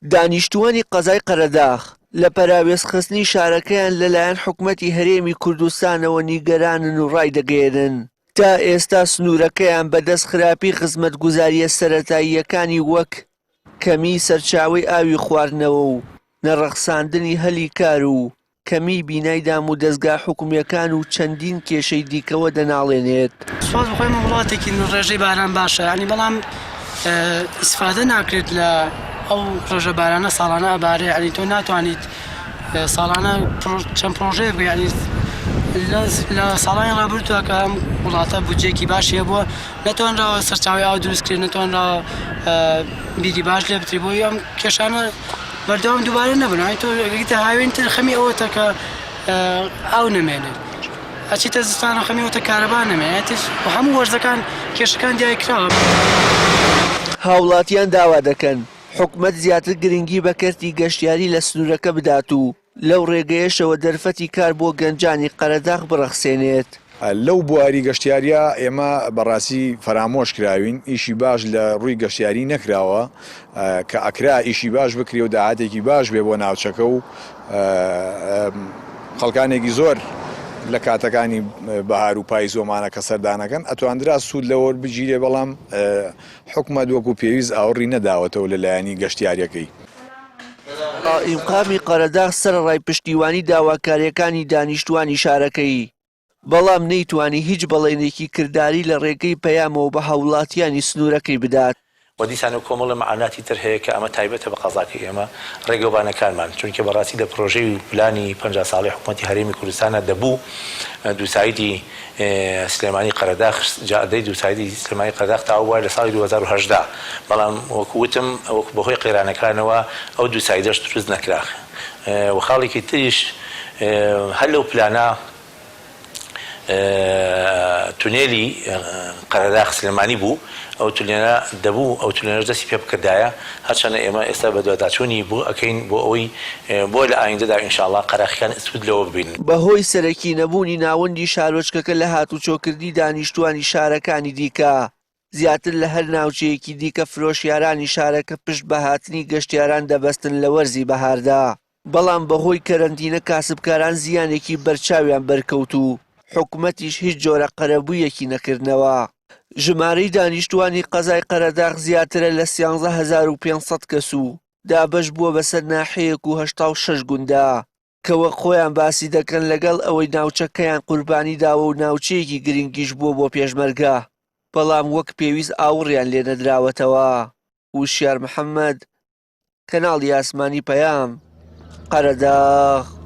دانیشتووانی قەزای قەرەداخ لە پەراوێزخستنی شارەکەیان لەلایەن حکومەتی هەرێمی کوردستانەوە نیگەرانن و ڕایدەگەیەنن، تا ئێستا سنوورەکەیان بەدەست خراپی خزمەتگوزارییە سەرەتاییەکانی وەک کەمیی سەرچاوەی ئاوی خواردنەوە و نەڕەخساندنی هەلی کار و کەمیی بینای دامودەزگا حکومییەکان و چەندین کێشەی دیکەوە دەناڵێنێت. سوپاس بۆ خۆی ئێمە وڵاتێکین ڕێژەی باران باشە یانی بەڵام ئیسفادە ناکرێت لە ئەو ڕێژە بارانە ساڵانە ئەبارێ یانی تۆ ناتوانیت ساڵانە چەند پرۆژەیەک بکەی یانی لە ساڵانی ڕابردووە کە ئەم وڵاتە بودجەیەکی باشی هەبووە نەتوانراوە سەرچاوەی ئاو دروست کرێت نەتوانراوە بیری باش لێ بترێت بۆیە ئەم کێشانە بەردەوام دووبارە نەبن ئای تۆ ئەگەیتە هاوین تر خەمی ئەوەتە کە ئاو نەمێنێت ئەچیتە زستانە خەمی ئەوەتە کارەبا نەمێنێت و هەموو وەرزەکان کێشەکان دیاریکراوە. هاوڵاتیان داوا دەکەن حکومەت زیاتر گرنگی بە کەرتی گەشتیاری لە سنوورەکە بدات و لەو ڕێگەیەشەوە دەرفەتی کار بۆ گەنجانی قەرەداغ بڕەخسێنێت. لەو بواری گەشتیاریە ئێمە بەڕاستی فەرامۆش کراوین، ئیشی باش لە ڕووی گەشتیاری نەکراوە، کە ئەکرا ئیشی باش بکرێ و داهاتێکی باش بێ بۆ ناوچەکە و خەڵکانێکی زۆر لە کاتەکانی بەهار و پایز وەمانە کە سەردانەکەن ئەتواندرا سوود لەوە بگیرێ، بەڵام حکومەت وەکو پێویست ئاوڕی نەداوەتەوە لە لایەنی گەشتیاریەکەی. قائیمقامی قەرەداغ سەرەڕای پشتیوانی داواکارییەکانی دانیشتووانی شارەکەی، بەڵام نەیتوانی هیچ بەڵێنێکی کرداری لە ڕێگەی پەیامەوە بە هاوڵاتیانی سنوورەکەی بدات. وە دیسانەوە کۆمەڵە مەعاناتی تر هەیە کە ئەمە تایبەتە بە قەزاکەی ئێمە، ڕێگەوبانەکانمان، چونکە بەڕاستی لە پرۆژەی و پلانی 50 ساڵەی حکومەتی هەرێمی کوردستانا دەبوو دووسایدی سلێمانی قەرەداخ جادەی دووسایدی سلێمانی قەرەداخ تەواو بوایە لە ساڵی 2018 بەڵام وەکو وتم وەکو بەهۆی قەیرانەکانەوە ئەو دووسایدەش دروست نەکرا و خاڵێکی تریش هەر لەو پلانە تونێلی قەرەداخ سلێمانی بوو، ئەو تونێلە دەبوو ئەو تونێلەش دەستی پێ بکردایە، هەرچەندە ئێمە ئێستا بەدواداچوونی بۆ ئەکەین بۆ ئەوەی بۆ لە ئایندەدا ئینشاڵا قەراخیان سوود لەوە ببینن. بەهۆی سەرەکی نەبوونی ناوەندی شارۆچکەکە لە هاتوچۆکردنی دانیشتووانی شارەکانی دیکە، زیاتر لە هەر ناوچەیەکی دیکە فرۆشیارانی شارەکە پشت بە هاتنی گەشتیاران دەبەستن لە وەرزی بەهاردا، بەڵام بەهۆی کەرەنتینە کاسبکاران زیانێکی بەرچاویان بەرکەوت و حکومەتیش هیچ جۆرە قەرەبوویەکی نەکردنەوە. ژمارەی دانیشتووانی قەزای قەرەداغ زیاترە لە 13500 کەس و دابەش بووە بەسەر ناحیەیەک و 86 گوندا. کە وەک خۆیان باسی دەکەن لەگەڵ ئەوەی ناوچەکەیان قوربانی داوە و ناوچەیەکی گرنگیش بووە بۆ پێشمەرگە، بەڵام وەک پێویست ئاوڕیان لێ نەدراوەتەوە. وشیار محەمەد، کەناڵی ئاسمانی پەیام، قەرەداغ.